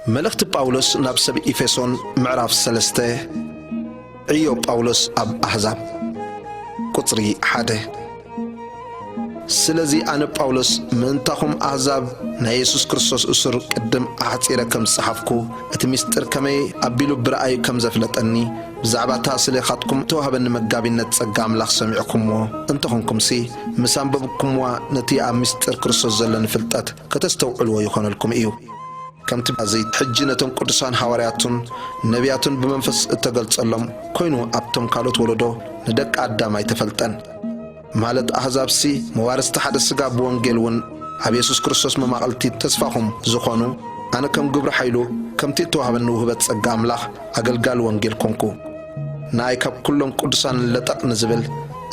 መልእኽቲ ጳውሎስ ናብ ሰብ ኤፌሶን ምዕራፍ ሰለስተ። ዕዮ ጳውሎስ ኣብ ኣህዛብ። ቁጽሪ ሓደ። ስለዚ ኣነ ጳውሎስ ምእንታኹም ኣህዛብ ናይ የሱስ ክርስቶስ እሱር ቅድም ኣሕጺረ ከም ዝጸሓፍኩ፣ እቲ ምስጢር ከመይ ኣቢሉ ብረኣዩ ከም ዘፍለጠኒ፣ ብዛዕባ እታ ስሌኻትኩም እተዋህበኒ መጋቢነት ጸጋ ኣምላኽ ሰሚዕኩምዎ እንተኾንኩምሲ፣ ምስ ኣንበብኩምዋ ነቲ ኣብ ምስጢር ክርስቶስ ዘለኒ ፍልጠት ከተስተውዕልዎ ይኾነልኩም እዩ። ከምቲ ባዘይ ሕጂ ነቶም ቅዱሳን ሃዋርያቱን ነቢያቱን ብመንፈስ እተገልጸሎም ኮይኑ ኣብቶም ካልኦት ወለዶ ንደቂ ኣዳም ኣይተፈልጠን። ማለት ኣህዛብሲ መዋርስቲ ሓደ ስጋ ብወንጌል እውን ኣብ የሱስ ክርስቶስ መማቐልቲ ተስፋኹም ዝኾኑ፣ ኣነ ከም ግብሪ ሓይሉ ከምቲ እተዋህበኒ ውህበት ጸጋ ኣምላኽ ኣገልጋሊ ወንጌል ኮንኩ። ንኣይ ካብ ኩሎም ቅዱሳን ለጠቕ ንዝብል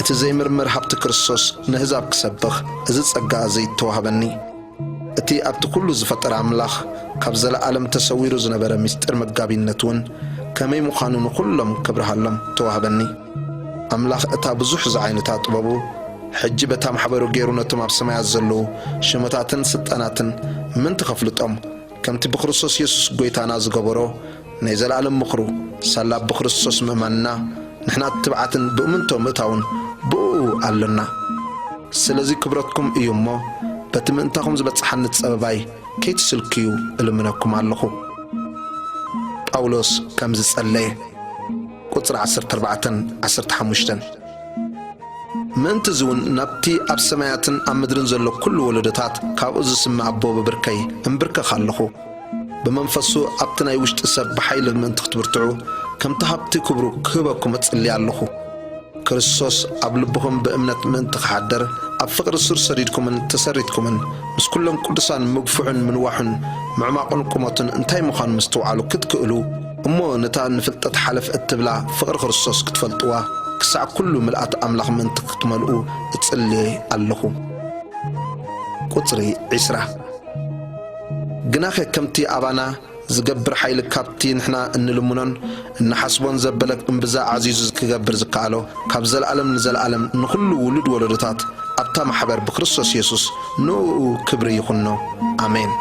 እቲ ዘይምርምር ሃብቲ ክርስቶስ ንህዛብ ክሰብኽ እዚ ጸጋ እዚ ተዋህበኒ። እቲ ኣብቲ ኩሉ ዝፈጠረ ኣምላኽ ካብ ዘለኣለም ተሰዊሩ ዝነበረ ምስጢር መጋቢነት እውን ከመይ ምዃኑ ንኹሎም ክብርሃሎም ተዋህበኒ። ኣምላኽ እታ ብዙሕ ዝዓይነታ ጥበቡ ሕጂ በታ ማሕበሩ ገይሩ ነቶም ኣብ ሰማያት ዘለዉ ሽመታትን ስልጣናትን ምእንቲ ከፍልጦም ከምቲ ብክርስቶስ የሱስ ጐይታና ዝገበሮ ናይ ዘለኣለም ምኽሩ ሳላ ብክርስቶስ ምእማንና ንሕና ትብዓትን ብእምንቶ ምእታውን ብእኡ ኣሎና። ስለዚ ክብረትኩም እዩ እሞ በቲ ምእንታኹም ዝበጽሓኒ ጸበባይ ከይትስልክዩ እልምነኩም ኣለኹ። ጳውሎስ ከም ዝጸለየ። ቁጽሪ ዓሰርተ ኣርባዕተን ዓሰርተ ሓሙሽተን። ምእንቲ እዚ እውን ናብቲ ኣብ ሰማያትን ኣብ ምድርን ዘሎ ኩሉ ወለዶታት ካብኡ ዝስመ ኣቦ ብብርከይ እምብርከኽ ኣለኹ። ብመንፈሱ ኣብቲ ናይ ውሽጢ ሰብ ብሓይሊ ምእንቲ ክትብርትዑ ከምቲ ሃብቲ ክብሩ ክህበኩም እጽሊ ኣለኹ። ክርስቶስ ኣብ ልብኹም ብእምነት ምእንቲ ክሓድር ኣብ ፍቕሪ ሱር ሰዲድኩምን ተሰሪትኩምን ምስ ኩሎም ቅዱሳን ምግፍዑን ምንዋሑን ምዕማቑን ቁመቱን እንታይ ምዃኑ ምስትውዓሉ ክትክእሉ እሞ ነታ ንፍልጠት ሓለፍ እትብላ ፍቕሪ ክርስቶስ ክትፈልጥዋ ክሳዕ ኩሉ ምልኣት ኣምላኽ ምእንቲ ክትመልኡ እጽሊ ኣለኹ። ቁጽሪ ዕስራ። ግናኸ ከምቲ ኣባና ዝገብር ሓይሊ ካብቲ ንሕና እንልምኖን እንሓስቦን ዘበለ እምብዛ ኣዕዚዙ ክገብር ዝከኣሎ ካብ ዘለኣለም ንዘለኣለም ንኹሉ ውሉድ ወለዶታት ኣብታ ማሕበር ብክርስቶስ የሱስ ንእኡ ክብሪ ይኹኖ። ኣሜን።